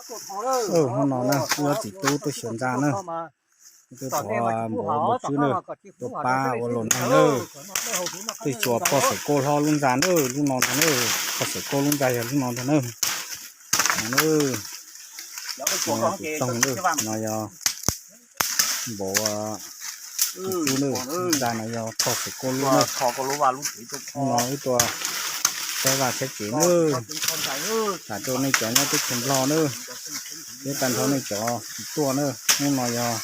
Hnub no na wb ob txiv tub tuaj xyuas ntxa na, twb thov npawg Tswb na tuaj pab ua los neeg na, twb xyuas pog Xaiv Kaub hlob lub ntxa na, lub no ntag na, pog Xaiv Kaub lub ntxa yog lub no ntag na. Tus toog na no yog npaum tus tub na, ntxa no yog pog Xaiv Kaub lub na. No wb tuaj saib vaj saib tsev na, tham rau nej cov nyob teb chaws Nplog na, thiab tag nrho nej cov tsis tuaj na. Hnub no yog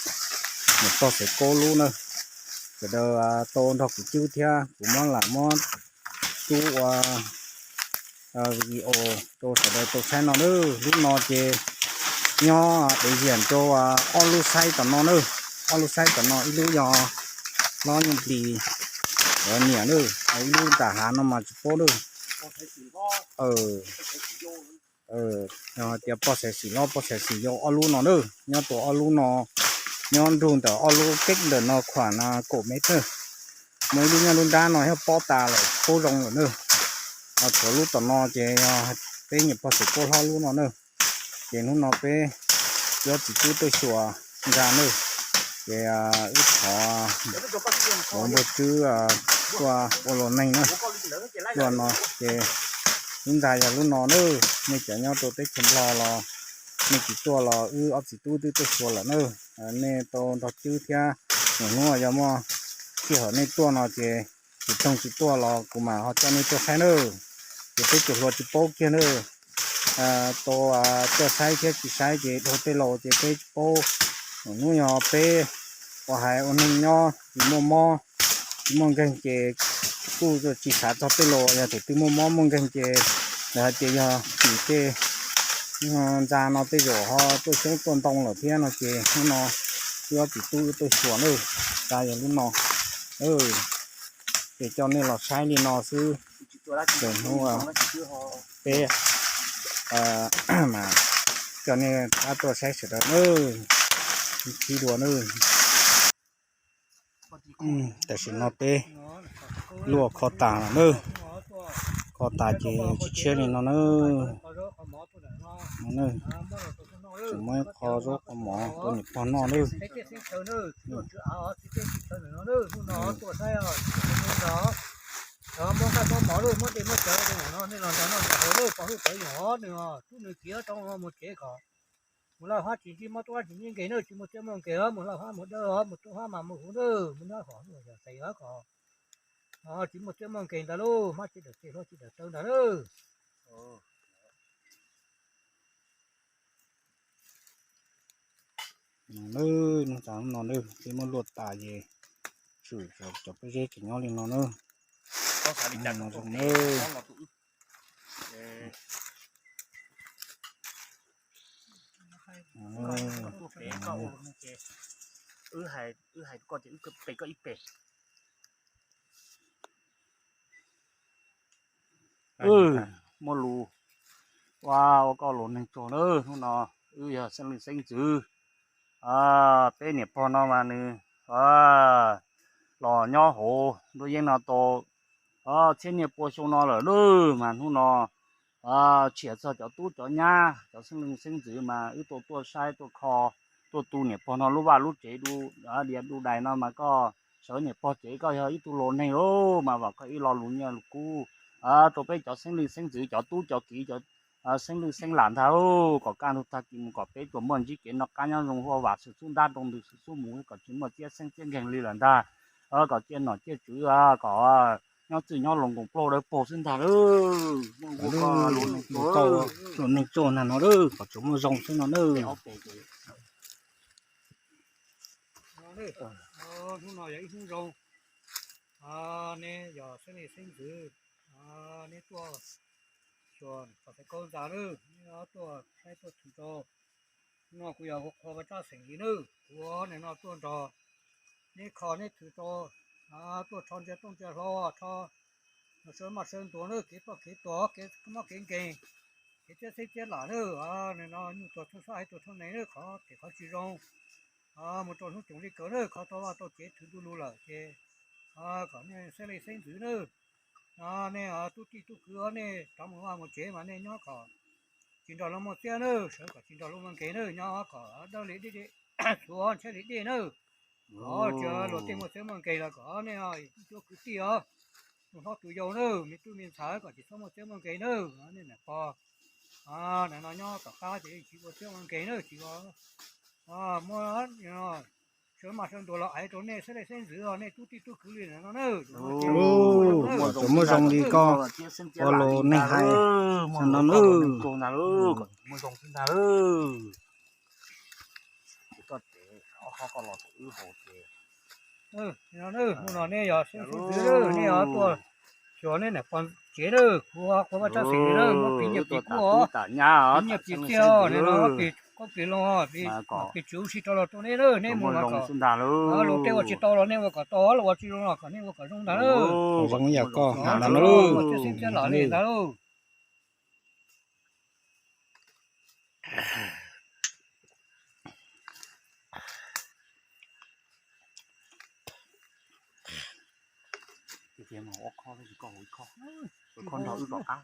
niam pog Xaiv Kaub lub na, sawv daws tau nrog kuv cwb thiab kuv muab lam muab cub ua video rau sawv daws tau saib no na. Lub no ces nyob dev ziam rau ob lub xaib tom no na, ob lub xaib tom no ib lub yog hlob Nyuj Plis niam na, ib lub nram hav no mas tsis paub na. Yog hais tias pog Xaiv Xis hlob pog Xaiv Xis yau ob lub no na, nyob rau ob lub no, nyob nrug ntawm ob lub keb ntawm no khuam kaum mev na. Muaj ib lub nyob lub nrab no yog pob tas lawm, pob zoo lawm na. Ho tshuav lub tom no ces yog peb niam pog Xaiv Kaub hlob lub no na. Ces hnub no peb ob txiv tub tuaj xyuas ntxa na, ces wb thov npawg Tswb tuaj ua los neeg na. Tuaj no ces lub ntxa yog lub no na, nej cov nyob rau teb chaws Nplog los nej tsis tuaj los wb ob txiv tub twb tuaj xyuas lawm na. Nej tau nrog cwb thiab, hnub yog muaj sij hawm nej tuaj no ces tsis toog tsis tuaj los kuv mam ho coj nej tuaj saib na. Ces peb cov hluas tsis paub kiag na, tau tuaj saib thiab tsis saib ces dhau tej laus ces peb tsis paub. Hnub yog peb uas hais ua neeg nyob tsis muaj mob tsis muaj nkeeg ces kuj tsis xav txog tej laus, yog tus twg muaj mob muaj nkeeg ces lawv hais tias yog tim tej ntxa no tej zaum ho tuaj xyoob tuaj ntoo lawm thiab no ces hnub no wb ob txiv tub wb tuaj xyuas na, ntxa yog lub no. Ces coj nej los saib li no xwb, ces hnub peb mas coj nej pab tuaj saib sawv daws na, sib dua na. Tam sim no peb luaj kho tas lawm na, kho tas ces tshiab tshiab li no na. Tseem muab ib qho zaub qho mov rau niam pog noj na. Mus laj hab tsis ntsib mob tub hab tsis ntsib nkeeg na, tsis muaj txiab muaj nkeeg, mus laj hab mus dawb mus tub hab mas mus huv na, mus nyob hom tes kom tsis muaj txiab muaj nkeeg ntag lauj, hmab tsis dawm tes hluas tsis dawm taw ntag na. Hnub no peb muab luaj tas ces tsuas cov pob zeb tseem nyob li no na. Hnub no zoo na. Muaj lus, ua ua koj los neeg tsuag na. Hnub no wb yog xeeb leej xeeb ntxwv, peb niam pog no mas nws los nyob hauv nruab yeeb no tau txhiab niaj pua xyoo no lawm lauj, mas hnub no tshiam txog cov tub cov nyab cov xeeb leej xeeb ntxwv mas wb tuaj tuaj saib tuaj kho, tuaj tu niam pog no lub vaj lub tsev diav du dais no mas koj sawv niam pog tsev koj yog ib tug laus neeg lauj, mas vam koj ib lo lus nyiaj lus kub rau peb cov xeeb leej xeeb ntxwv cov tub cov kiv cov xeeb leej xeeb lam ntag, kom kaj ntug tag kis mus kom peb tsuas muaj ntsib kev noj qab nyob zoo huaj vam xwm xub ntab rau ntws xwm xub mus kom tsis muaj txiab xeeb txiab nkeeg li lawm ntag. Kom ciaj nom ciaj tswv kom nyob txwj nyob laus nkoos plaub dawb paug xwb ntag lauj. Ua koj los neeg tsuag na no lauj, kom tsuas muaj zoo xwb no na. Hnub no yog ib hnub zoo, neb yog xeeb leej xeeb ntxwv, neb tuaj xyuas kom txais kaub ntxa lawm, neb tuaj saib tuaj thwm rau. Hnub no kuv yog ua qhua vaj tsab xeem li nawb, kuv nim no tuaj nrog neb kho neb thwm rau, tuaj rho ntsia tooj ntsia hlau, rho sawv maj sawv ntuas nawb, kev toj kev tuag, kev mob kev nkeeg, kev txiab xeeb txiab lam nawb, nim no nyuj tuag tshooj sab haiv tuag tshooj nees nawb, qhov phem qhov tsis zoo mus rau hnub toom li kawg nawb, kho tau vaj tau tsev thwm ntu lus lawm ces kom nej xeeb leej xeeb ntxwv nawb, nej tub tij tub kwv nej rov mus vaj mus tsev mas nej nyob kom tsis nrog luag muaj txiab nawb, sawv kom tsis nrog luag muaj nkeeg nawb, nyob kom dawb li dej, xuav ntshaib li dej nawb. Kom tsis luag tej muaj txiab muaj nkeeg los kom nej cuab kwv tij os, tus hlob tus yau nawb, me tub me ntxhais kom tsis txhob muaj txiab muaj nkeeg nawb. Nej niam pog no nyob tom qab ces tsis ua txiab ua nkeeg nawb, tsis muaj sawv maj sawv ntuas los aiv rau nej xeeb leej xeeb ntxwv os, nej tub tij tub kwv li no nawb. Kom tsuas muaj zoo li koj ua lus neeg hais no nawb. Mus no nej yog xeeb xeeb ntxwv, nej yog tuaj xyuas nej niam pog tsev nawb, kuv quav vaj tsab xeem li nawb, muab piv nyiaj piv kub os, piv nyiaj piv txiaj os, no piv qoob piv loo, piv tswv ua si rau los rau nej nawb, nej mus los kom luag tej ua tsis tau los nej ua kom tau, luag ua tsis zoo los kom nej ua kom zoo ntag nawb. Zoo yam koj hais no nawb. Muaj txiab xeeb txiab lam li ntag lauj. Koj hauv ib khob, ib khob nrog wb tom qab.